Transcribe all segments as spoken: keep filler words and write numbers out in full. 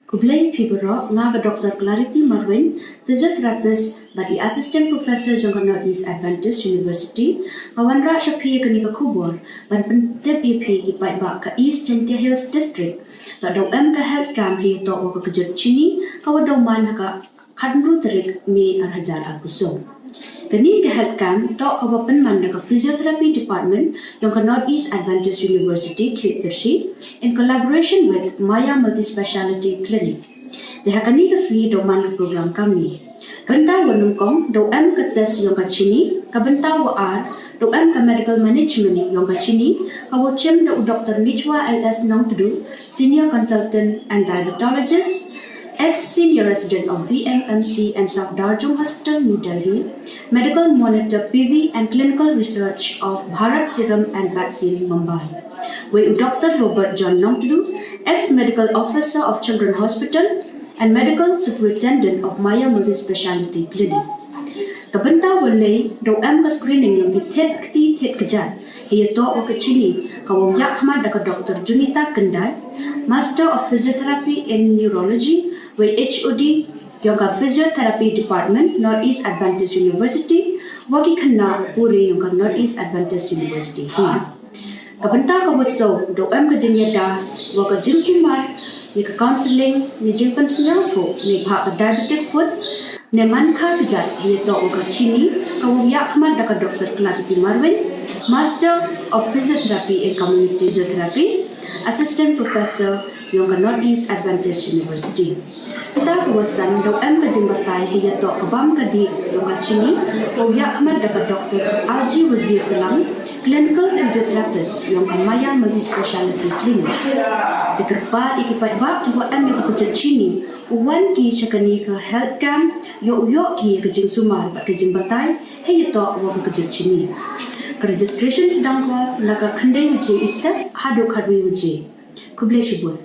Khublei phi baroh, nga ka Doctor Clarity Marwin, physiotherapist bad i Assistant Professor jong ka North East Adventist University, nga wanrah sha phi kani ka khubor ban pyntip ya phi ki paidbah ka East Jaintia Hills District. Toh daw em ka health camp heiyatoh wa ka kjut chini, ka wa daw man ha ka khatynru tarik May ar hajar arphaw san. Kani ka health camp toh ka wa pynman da ka Physiotherapy Department yong ka North East Adventist University Khliehtyrshi in collaboration with Maya Multispeciality Clinic. Te ha kani ka sngi daw man ka program kamni. Ka bynta wa nyngkong daw em ka test yong ka chini, ka bynta wa ar daw em ka medical management yong ka chini, ka wa chem da u Doctor Nichwa L S Nongtdu, Senior Consultant and Diabetologist, ex Senior Resident of V M M C and Safdarjung Hospital, New Delhi, Medical Monitor P V and Clinical Research of Bharat Serum and Vaccine, Mumbai. Wei u Doctor Robert John Nongtdu, ex Medical Officer of Children Hospital and Medical Superintendent of Maya Multispeciality Clinic. Ka bynta wa lai daw em ka screening yong ki thied kti thied kjat heiyatoh wa ka chini, ka wa yahkhmat da ka Doctor Junita Kyndait, Master of Physiotherapy in Neurology, wei H O D yong ka Physiotherapy Department, North East Adventist University, wa ki khynnah pule yong ka North East Adventist University hi. Ka bynta ka wa soo daw em ka jingyada wa ka jingsumar ya ka counselling, ya jingpynsñiawthooh neibhah ka diabetic foot, ne man kha kjat heiyatoh wa ka chini, ka wa yahkhmat da ka Doctor Clarity Marwin, Master of Physiotherapy and Community Physiotherapy, Assistant Professor yong ka North East Adventist University. Ka bynta ka wa san daw em ka jingbatai heiyatoh ka bam ka dih yong ka chini, wa yahkhmat da ka Doctor R G Wazir Tlang, Clinical Physiotherapist yong ka Maya Multispeciality Clinic. Te kyrpad ya ki paidbah ki wa em ya ka kjut chini u wan ki cha kani ka health camp, yow yoh ki ka jingsumar bad ka jingbatai heiyatoh wa ka kjut chini. Ka registration sdang ko na ka khyndai waje i step haduh khatwi waje. Khublei shibun.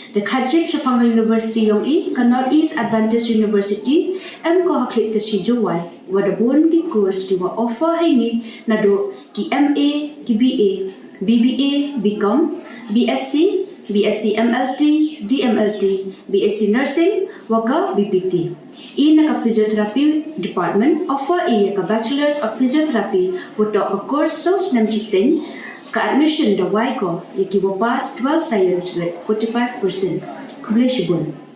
Te khatjik chaphang ka university yong i, ka North East Adventist University, em ko ha Khliehtyrshi Jowai, wa da bun ki course ki wa offer heini, naduh ki M A, ki B A, B B A, B Com, B Sc, B Sc M L T, D M L T, B Sc Nursing, wa ka B P T. I na ka Physiotherapy Department offer i ya ka Bachelors of Physiotherapy, wa toh ka course soo snem chiteng, ka admission da wai ko ya ki wa pass twelve Science with forty-five percent. Khublei shibun.